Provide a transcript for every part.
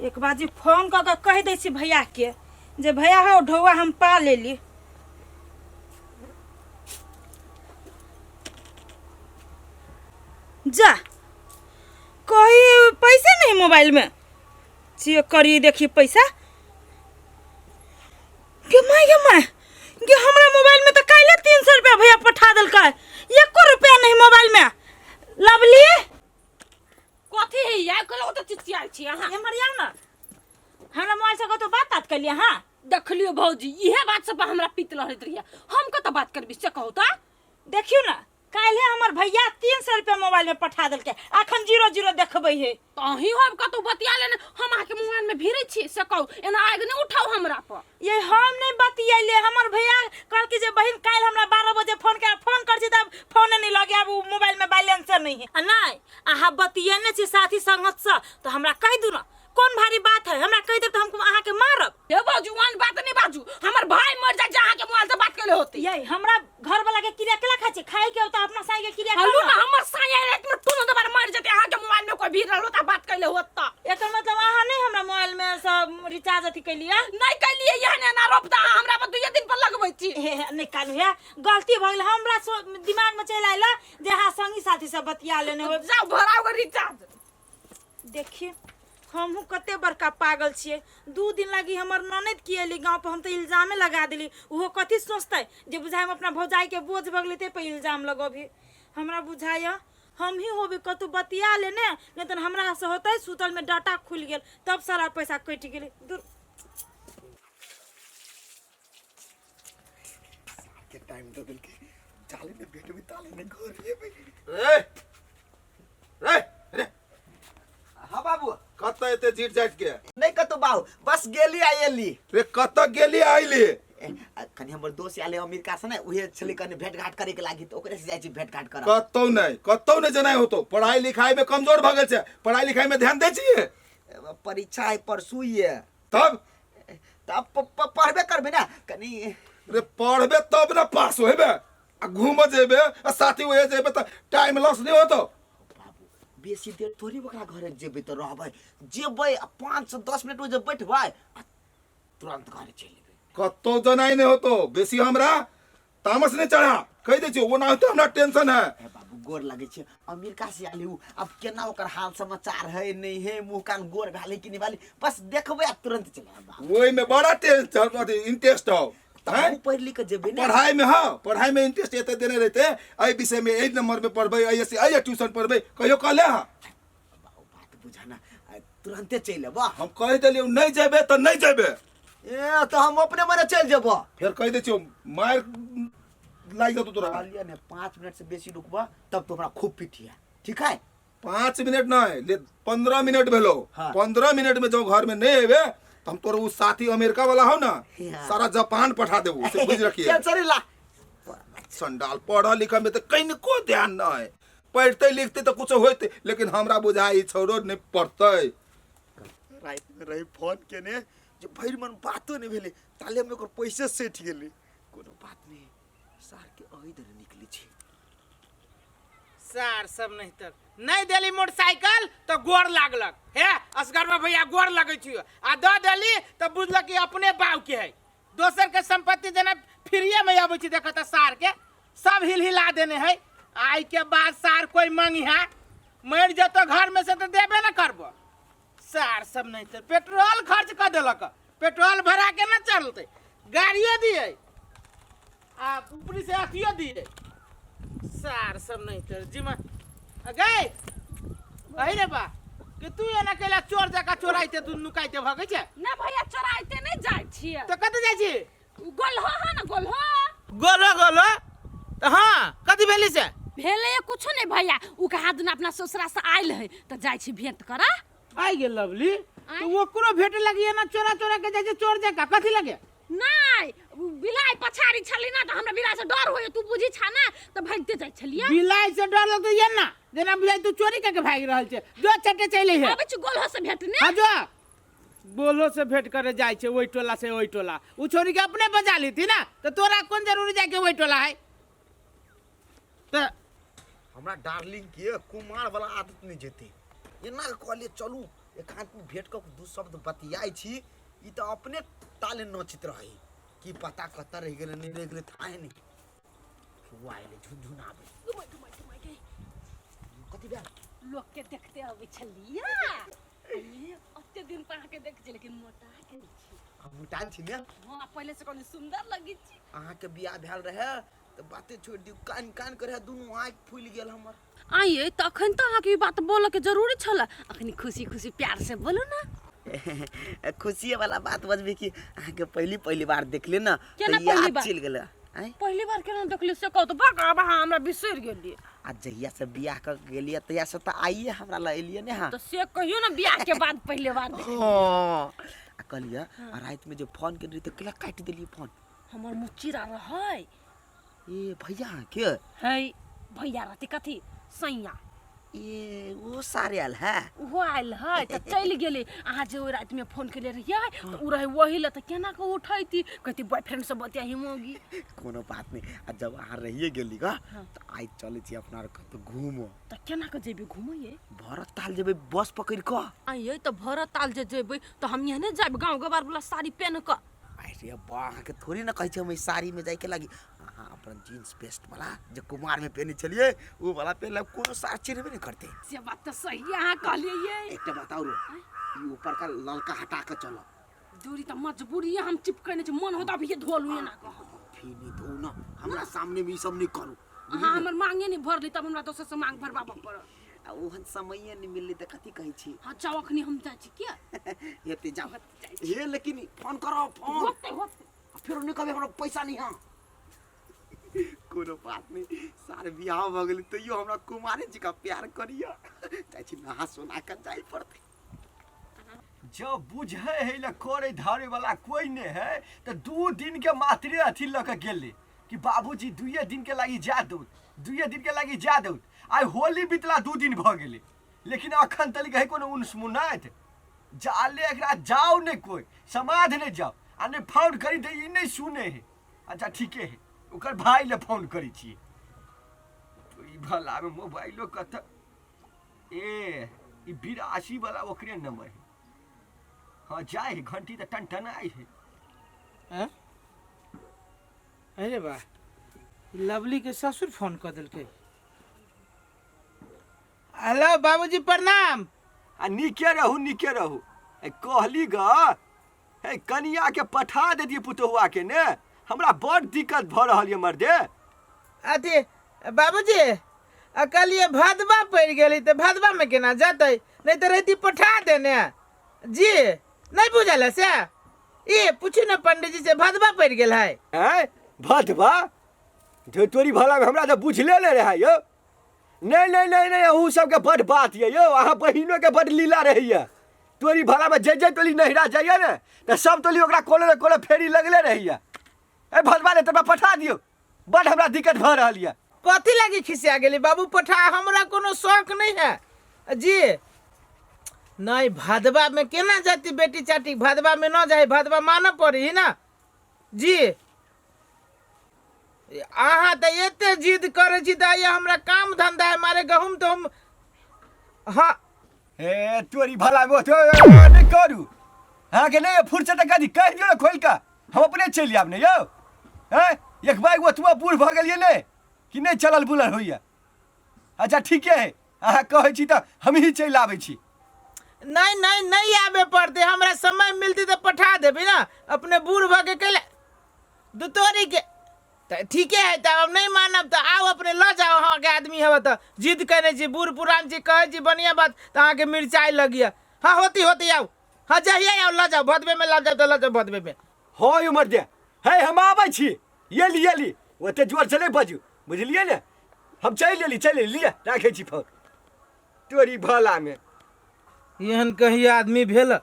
एक बाजी फोन कऽ के कहि दै छी भैयाके जे भैया हौ ढौआ हम पा लेली। जा कही पैसे नहीं मोबाइल में, चेक करी देखी पैसा। गे माय गे माय गे, हमरा मोबाइल में तो काल्हि 300 रुपया भैया पठा देलकै, एको रुपया नहीं मोबाइल में। लवली कथी है यार, कहलहुँ तऽ चिचियाइ छी अहाँ। एम्हर आउ ने, हमरा मोबाइल से कतौ बात तात कलियै अहाँ? देखलियो भौजी, इहे बात सब पर हमरा पीत लहरैत रहिए, हम कतऽ बात करबी से कहू तऽ। देखियौ ने, काल्हि हमर भैया 300 रुपया मोबाइल में पठा देलकै, अखन 0 0 देखबै है। तऽ अहीं होब कतौ बतिया लेने, हम अहाँके मोबाइल में भिड़ै छी से कहू, एना आगि नहि उठाउ हमरा पर। ये हम नहीं बतियैले, हमर भैया कहलकै जे बहिन काल्हि हमरा 12 बजे फोन कर, फोन कर छी तब फोन नहीं लगे, अब उ मोबाइल में बैलेंस नहीं है। आ नहीं अहाँ बतियेने छी साथी संगत से तो हमरा कहि दू ना, कोन भारी बात है, हमरा कहि देब तो हम अहाँ के मारब। हे बाजू, ओहन बात नहीं बाजू, हमर भाई मर जाए जे अहाँ के मोबाइल से बात केले होते। ये हमरा घर वाला के क्रिया केला खाइ छै, खाइ के होता अपना साई के क्रिया हलू खाउ ना, ना। हमर साई रात में टूनो दोबारा मर जेते, अहाँ के मोबाइल में कोई भीड़ रहलो त बात केले होत त। एकर मतलब अहाँ नहीं हमरा मोबाइल में सब रिचार्ज अथी कैलियै? नहीं कैलियै, एहन एना रोप त अहाँ हमरा पर दुइये दिन पर लगबै छी। हे, हे, नहीं कानू, हे गलती भऽ गेल, हमरा दिमाग में चलि आयल जे अहाँ संगी साथी सब बतिया लेने होब। जाउ भराउ ग रिचार्ज। देखिए हमहूँ कते बड़का पागल छियै, 2 दिन लागी हमर ननद की एली गाँव पर, हम तऽ इल्जामे लगा देली, ओहो कथी सोचतै जे बुझाइ हम अपना भौजाइके बोझ भऽ गेलै ताहि पर इल्जाम लगबही। हमरा बुझाइए हमही होबी कतहु बतिया लेने, नहि तऽ हमरा से होतै सुतलमे डाटा खुलि गेल तब सारा पैसा कटि गेलै। दूर के टाइम दऽ देलकै, जाले ने भेटबै ताले ने घर एबै। रे रे रे। हाँ बाबू। कतऽ एते जीट जाट के? नहीं कतौ बाबू, बस गेली आ एली। रे कतऽ गेली आ अयली? कनी हमर दोस्त आले अमेरिका से ने, उहे छलै कनी भेंट घाट करे के लागी, तऽ ओकरे से जाइ छी भेंट घाट करऽ। कतौ नहि, कतौ नहि जेनाइ होतौ, पढ़ाई लिखाई में कमजोर भऽ गेल छै, पढ़ाई लिखाई में ध्यान दै छियै? परीक्षा है परसू ये। तब? तब पढ़बे करबे ना कनी। रे पढ़बे तब ना पास होबे, आ घूम जेबे आ साथी होए जेबे तऽ टाइम लॉस नहीं होतो। बाबू बेसी देर थोड़ी ओकरा घरे जेबै तऽ रहबै, जेबै आ 5 से 10 मिनट जे बैठबै आ तुरंत घरे चलि एबै। कतौ जनाइ नहीं होतो, बेसी हमरा तामस नहीं चढ़ा, कहि दै छियौ, ओना होते हमरा टेंशन है। ए बाबू गोर लगै छै, अमेरिका से आयल हूँ, अब केना ओकर हाल समाचार है नहीं है, मुँह कान गोर भेलै कि नहीं भेलै, बस देखबै आ तुरंत चलि आयब बाबू। ओहि में बड़ा टेंशन अथी इंटरेस्ट हो। तऽ हैं? हमहूँ पढ़ि लिख कऽ जेबै ने। पढ़ाई में, हाँ पढ़ाई में इंटरेस्ट एते देने रहते, एहि विषय में एहि नंबर में पढ़बै, एहि से एहि ट्यूशन पढ़बै, कहियो कहले हाँ? बाबू बात बुझाना, आ तुरंते चलि एबऽ। हम कहि देलियौ नहीं जेबे तऽ नहीं जेबे। ए तऽ हम अपने मने चलि जेबऽ। फेर कहि दै छियौ मारि लागि जेतौ तोरा। कहलियै ने 5 मिनट से बेसी रुकबऽ तब तो हमरा खूब पिटिया, ठीक है? 5 मिनट नहीं ले 15 मिनट भेलो। हाँ। 15 मिनट में जो घर में नहीं एबे तो हम तोर उ साथी अमेरिका वाला हो ना, हाँ। सारा जापान पठा देबो, से बुझ रखिए। टेंशन नहीं ला। संडाल पढ़ल लिखल में तो कनिको ध्यान न है, पढ़ते लिखते तो कुछ होते, लेकिन हमरा बुझाई छोड़ो नहीं पढ़ते। राति में रही फोन केने जे भरि मन बातो नहीं भेलै, ताले में ओकर पैसे सठि गेलै। कोनो बात नहीं, सार के अही दरे निकलै छै। सार सब नहीं तर नहीं देली मोटरसाइकिल तो गोर लागलक, हे असगरवा भैया गोर लगै छियो, आ दऽ देली तो बुझलक कि अपने बाप के है, दोसर के संपत्ति जेना फ्रीए में अबै छै। देखत सार के सब हिल हिला देने है, आइ के बाद सार कोई मांगी है मरि जेतो घर में से तो देबे न करबो। सार सब नहीं तर पेट्रोल खर्च कर देलक, पेट्रोल भरा के न चलते, गाड़ियो दिए आ ऊपरी से अथियो दिए। सार सब नहीं तर जिमा गए अही रे बा कि तू एना कैला चोर जका चोराइते तू नुकाइते भगै छै? ना भैया चोराइते नहीं जाइ छियै। तो कतऽ जाइ छी? गोलहो है ना, गोलहो। गोलो गोलो तऽ हाँ कथी भेली से? भेलै कुछो नहीं भैया, उ कहा दिन अपना ससुरा से आयल है तऽ जाइ छी भेंट करा। आइ गेल लवली तो ओकरो भेटे लगी ना, चोरा चोरा के जाइ छै चोर जका कथी लगे? नहीं बिलाइ पछाड़ी छली ना तऽ हमरा बिलाइ से डर होइए, तू बुझी छा ना तऽ भागिते जाइ छलियै। बिलाइ से डर लगतौ ये ना, जेना बुझाइ तू चोरी करके भागि रहल छै, जो चटे चलि है। आबै छी गोलहो से भेटने। हाँ जो गोलहो से भेंट करे जाइ छै ओहि टोला से ओहि टोला, उ छोरी के अपने बजा लेती ना तऽ तोरा कोन जरूरी जाके ओहि टोला है। तऽ हमरा डार्लिंग के कुमार वाला आदत नहीं जेते, एना कहलिए चलू एकांत में भेंट कऽ दू शब्द बतियाइ छी, ई तऽ अपने ताले नचित रही कि पता कतऽ रहि गेलै, नहि रहि गेलै थाहे नहि। वो आएले झुनझुनाबै। घुमाइ घुमाइ घुमाइ के। कथी भेल? लोक के देखते अबै छलियै। ये अते दिन पर अहाँके देख छी, लेकिन मोटा गेल छी। हम मोटायल छी ने? हाँ, पहिले से कनि सुंदर लगै छी। अहाँके बियाह भेल रहै तऽ बाते छोड़ि दियौ, कान कान करे दुनू आँखि फूलि गेल हमर। आइए तऽ अखन तऽ अहाँके ई बात बोलऽ के जरूरी छलै। अखनी खुशी खुशी प्यार से बोलू ना। खुशिये वाला बात बजबै कि अहाँके पहली पहली बार देखले ना केना तऽ पहली याद बार? चलि गेलै। आँय? पहली बार केना देखली से कहू तऽ भाग, आब अहाँ हमरा बिसरि गेलियै। आ जहिया से बियाह कऽ के गेलियै तहिया से तऽ आइए हमरा लग एलियै ने। हाँ तऽ से कहियौ ने, बियाह के बाद पहले बार देखलियै। हाँ, आ कहलियै आ रातिमे जे फोन केने रही तऽ केला काटि देलियै फोन? हमर मुचीरा रहै। ए भैया अहाँके? है भैया रहती कथी सैया। ए ओ सारे आयल है? ओहो आयल है तऽ चलि गेलै। अहाँ जे ओहि रातिमे फोन केने रहियै तऽ ओ रहै वही लए, तऽ केना कऽ उठैती? कहती बॉयफ्रेंड से बतियाही मौगी। कोनो बात नहि, आ जब अहाँ रहिए गेली गा तऽ आइ चलै छी अपना आर कतौ घूमऽ। तऽ केना कऽ जेबै घुमैये? भरत ताल जेबै बस पकड़ि कऽ। आइये तऽ भरत ताल जे जेबै तऽ हम एहने जायब गाँव गवार वाला साड़ी पेन कऽ? अरे बा, अहाँके थोड़ी ने कहै छी हम एहि साड़ीमे जाइके लागी। अहाँ अपन जीन्स पेस्ट वाला जे कुमारमे पेहने छलियै ओ वाला पेहन लेब, कोनो सार चिन्हबे नहि करतै। से बात तऽ सही अहाँ कहलियै ये। एकटा बताउ रो, ई ऊपरका ललका हटा कऽ चलब। दूरी तऽ मजबूरी हम चिपकने छी, मन होता अभी धो लू एना कऽ। फिर नहि धो ना, हमरा सामने मे ई सब नहि करू। अहाँ हमर मांगे नहि भरली तब हमरा दोसर से मांग भरबाबऽ पड़त। आ ओहन समये नहि मिललै तऽ कथी कहै छी। हाँ जाउ, अखनी हम जाइ छी किया हेतै जाउ हे, लेकिन फोन करब फोन। होतै होतै। आ फेरो नहि कहबै हमरा पैसा नहीं। हाँ कोनो बात नहीं, सार बियाह भऽ गेलै तैयो हमरा कुमारे जकाँ प्यार करिया। जाइ छी नहा सोना कऽ जाइ पड़तै। जब बुझे है ल करे धारे वाला कोई नहीं है तो 2 दिन के मात्रे अथी लऽ के गेले कि बाबूजी 2 दिन के लागी जा दो, 2 दिन के लागी जा दो। आइ होली बीतला 2 दिन भऽ गेलै, लेकिन अखन तलिक है कोनो उनसमुनाइत जाले एकरा जाओ नहीं, कोई समाध नहीं जाओ आ नहीं फोन करी दे, ई नहीं सुने है। अच्छा ठीके है, ओकर भाई ले फोन करी छियै। तो ई भला में मोबाइलो कत ए ई 82 वाला ओकरे नंबर है। हाँ जाए है, घंटी तो टन टन आई है। हैं? अरे वाह, लवली के ससुर फोन कर देलकै। हेलो बाबूजी प्रणाम। आ नीके रहू नीके रहू। ए कहली ग हे कनिया के पठा देतियै पुतोहुआ के ने, हमरा बड़ दिक्कत भऽ रहल यऽ मर्दे। अथी बाबूजी आ कहलिए भदवा पड़ि गेलै तऽ भदवा में केना जेतै, नहीं तऽ रहिती पठा देने जी। नहीं बुझल है से? ई पूछू ने पंडित जी से, भदवा पड़ि गेल है। हैं भदवा? जो तोरी भला में हमरा तऽ बुझले नहि रहै यौ। नहीं नहीं नहीं नहीं, अहूँ सबके बड़ बात यऽ यौ, अहाँ बहिनो के बड़ लीला रहैया। तोरी भला में जे जे टोली नहिरा जाइए ने तऽ सब टोली ओकरा कोनो ने कोनो फेरी लगले रहैया। ए भदवा ने तोरा पठा दियौ, बड़ हमरा दिक्कत भऽ रहल यऽ। कथी लागी खिसिया गेली बाबू? पठा, हमरा कोनो शौक नहीं है जी। नहीं भदवा में केना जाती बेटी चाटी, भदवा में न जाए, भदवा मानऽ पड़ी ना जी। अहाँ तऽ एते जिद करै छी तऽ आइए हमरा काम धंधा है मारे गहूम तो हम। हाँ हे तोरी भला में तो नहीं करू। हाँ के नहीं फुर्सत कदी कह दियो ना खोल का, हम अपने चलि आब ने यौ। हैं एक बार ओतबा बूढ़ भऽ गेलियै ने कि नहीं चलल बुलल होइया। अच्छा ठीके है, अहाँ कहै छी तऽ हमही चलि आबै छी। नहीं नहीं नहीं आबे पड़ते, हमरा समय मिलती तऽ पठा देबी ना, अपने बूढ़ भऽ के कैला दुतोरी के। तऽ ठीके है, तऽ अब नहीं मानब तऽ आउ अपने लऽ जाओ। अहाँके आदमी हवे तऽ जिद केने छी, बूढ़ पुरान छी, कहै छी बढ़िआँ बात तऽ अहाँके मिरचाइ लगिया। हाँ होती होती आउ, हाँ जहिया आउ लऽ जाओ, भदबे में लऽ जाओ तऽ लऽ जाओ भदबे में। हाँ यौ मर्दे, हे हम आबै छी, एली एली, ओते जोर से नहीं बजू बुझलियै ने। हम चलि एली चलि एली, लिअ राखै छी फोन तोरी भला में। एहन कहीं आदमी भेल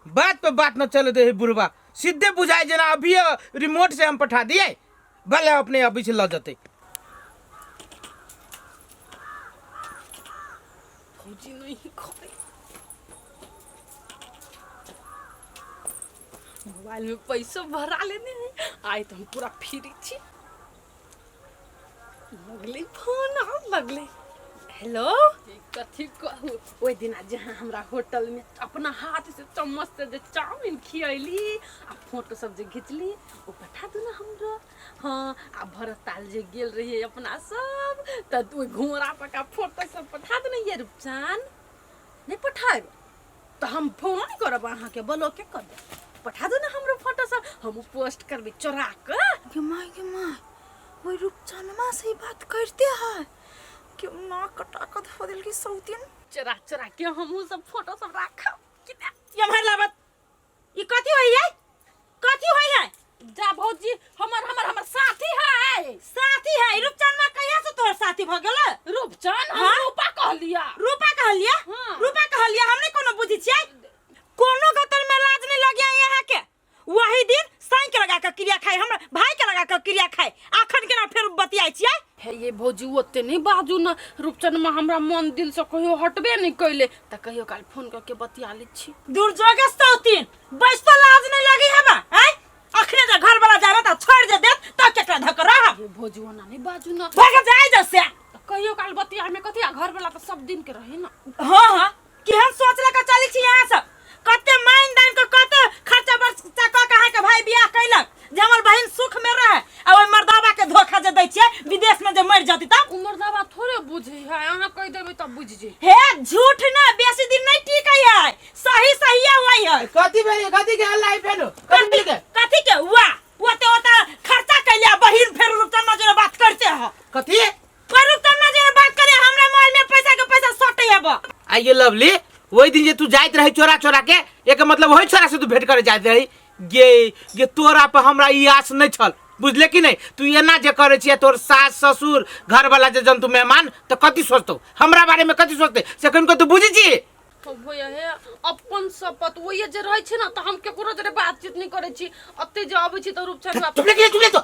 बात पे बात न चले दे बुढ़वा, सीधे बुझाए जेना अभी रिमोट से हम पठा दिए, भले अपने अभी से लऽ जते। भौजी नहीं खोई मोबाइल में पैसो भरा लेने हैं, आइ तो हम पूरा फ्री छी। लगले फोन आ लगले। हेलो कथी कहू, ओहि दिना जहाँ हमरा होटल में अपना हाथ से चम्मच से जे चाउमीन खियली आ फोटो सब जे घिचली, ओ पठा दू ना हमरो। हाँ, आ भरत ताल जे गेल रहिए अपना सब, तऽ ओहि घोड़ा पका फोटो सब पठा दू ना। ये रूपचान नहीं पठाएब तऽ हम फोनो नहीं करब अहाँके, ब्लॉके कर देब। पठा दू ना हमरो फोटो सब, हम पोस्ट करबै चोरा कऽ। गे माय, गे माय, ओहि रूपचनमा से ही बात करते है कि नाक कटा कऽ धो देलकी सौतीन। चोरा चोरा के हमहूँ सब फोटो सब राखब कि ना। ये हमार लाबत ई कथी होई है, कथी होई है? जा भौजी, हमर हमर हमर साथी है। साथी है? रूपचनमा कहिया से तोहर साथी भ गेल? रूपचन हम हाँ? रूपा कहलिया। रूपा कहलिया? हाँ। रूपा कहलिया, हमने कोनो बुझी छियै? कोनो गतर में लाज नहीं लगिया यहाँ के। वही दिन साई के लगा के क्रिया खाए, हमरा भाई के लगा के क्रिया खाए, आखन केना फेर बतियाइ छियै? हे ये भौजी, ओते नहीं बाजू ना। रूपचन में हमरा मन दिल से कहियो हटबे नहीं कैले, त कहियो काल फोन करके बतिया लै छी। दुर्जोगे सौतीन बैसतो लाज नहीं लगी हबा हैं? अखने जे घर वाला जाबे त छोड़ जे देत त केकरा धक रहब? हे भौजी, ओना नहीं बाजू ना। भाग जाय जसे। त कहियो काल बतिया में कथी, आ घर वाला त सब दिन के रहे ना। हाँ हाँ, केहन सोच लऽ चलै छी यहाँ सब? कते मान दान के कते खर्चा बर्चा कऽ के अहाँके भाई बियाह कैलक जे हमर बहिन सुख में रहे, आ ओहि मर्दाबा के धोखा जे दै छियै, विदेश में जे मरि जती तब? उ मर्दाबा थोड़े बुझै है, अहाँ कहि देबै तब बुझि जेतै। हे झूठ ना बेसी दिन नहीं टिकै है, सही सही हुआ है। कथी भेलै? कथी के हल्ला है फेनो? कथी के? कथी के हुआ? ओते ओते खर्चा कैलिया बहिन फेर रूपचंद जोरे बात करते हो। कथी? पर रूपचंद जोरे बात करे, हमरा मोबाइल में पैसा के पैसा सटे हब। आइए लवली, वही दिन जे तू जाइत रही चोरा चोरा के, एक मतलब वही छोरा से तू भेंट करे जाइत रही। गे गे तोरा पर हमरा ई आस नहीं छल, बुझले कि नहीं? तू एना जे करे छियै, तोर सास ससुर घर वाला जे जन्तु मेहमान तऽ कथी सोचतौ हमरा बारे में, कथी सोचते से कनिको तू बुझै छी? हो भैया, हे अपन शपथ, ओहि जे रहै छै ना तऽ हम केकरो जरे बातचीत नहीं करै छी। अते जे अबै छी तऽ रूपचंद बाबा चुप ले, चुप ले तो।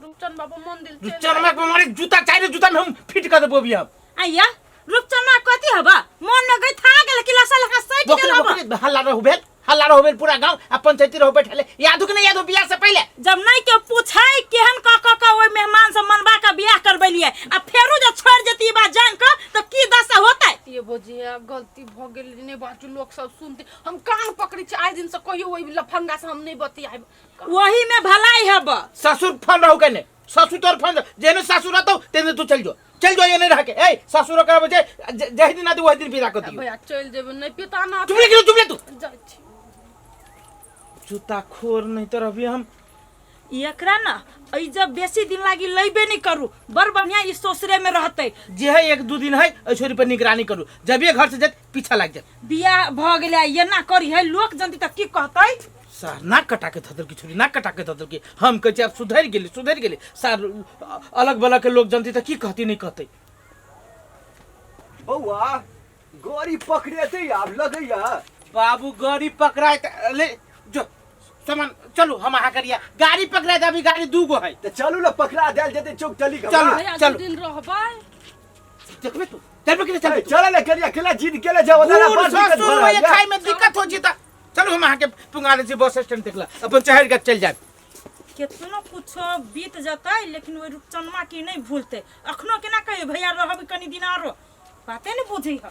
रूपचंद बाबा मंदिर चलि रूपचंद बाबा मारे जूता चाहिए, जूता में हम फिट कर देबो अभी हम। आइया रूपचंद कथी हबा मन में गई था गेल कि लसा लखा सटि गेल बकरे हबा। बकरे हल्ला रहू भेल, हल्ला रहू भेल पूरा गांव आ पंचायती रहू बैठले। याद हो कि नहीं याद हो बियाह से पहले? जब नहीं के पूछाई केहन क क क ओइ मेहमान से मनवा के बियाह करबेलिए, आ फेरू जे छोड़ जेती ई बात जान के त की दशा होतै? ये भौजी, हे गलती भ गेल, नहीं बाजू, लोक सब सुनते। हम कान पकड़ै छी, आइ दिन से कहियो ओहि लफंगा से हम नहीं बतियाब। वही में भलाई हब। ससुर फोन रहू के नहीं, ससुर तोर फोन जेने ससुर रहतौ तेने तू चल जो, चल जो, ये नहीं रह के। ए ससुर करब जे जहि दिन आदि वही दिन विदा कर दियो। भैया चल जेबै, नहीं पिता ना। चुप ले, चुप ले तू। जाइ छी। जूता खोर नहीं तो अभी हम एकरा ना ऐ जब बेसी दिन लागी लैबे नहीं करू, बड़ बढ़िया ई ससुरे में रहतै। जे है एक दू दिन है एहि छोरी पर निगरानी करू, जब ये घर से जात पीछा लाग जात। बियाह भ गेलै एना करी है, लोक जनती त की कहतै? सार नाक कटा के धदल की छोरी, नाक कटा के धदल की। हम कहै छी आब सुधरि गेली, सुधरि गेली। सार अलग बलग के लोक जनती त की कहती नहीं कहतै। बौआ गाड़ी पकड़ेतै आब लगैया। बाबू गाड़ी पकड़ाए त ले जो सामान, चलू हम अहाँ करिया गाड़ी पकड़ाए त अभी गाड़ी दू गो है। तऽ चलू ने पकड़ा देल जेतै चौक टली के। चलू। भैया चलू। दू दिन रहबै। देखबे तू चलबे कि नहीं चलबे तू? चल ने करिया केला जीत केला जाओ दादा, बूढ़ बड़ दिक्कत ससुर भऽ होइए, रहल यऽ। खाय में दिक्कत हो छी त चलू हम अहाँके पुंगा दै छी बस स्टैंड देखला, अपन चढ़ि के चलि जायब। केतनो कुछो बीत जतै लेकिन ओहि रूपचनमा के नहीं भूलतै। अखनो केना कहियो भैया रहब कनी दिन आरो, बाते नहीं बुझै है।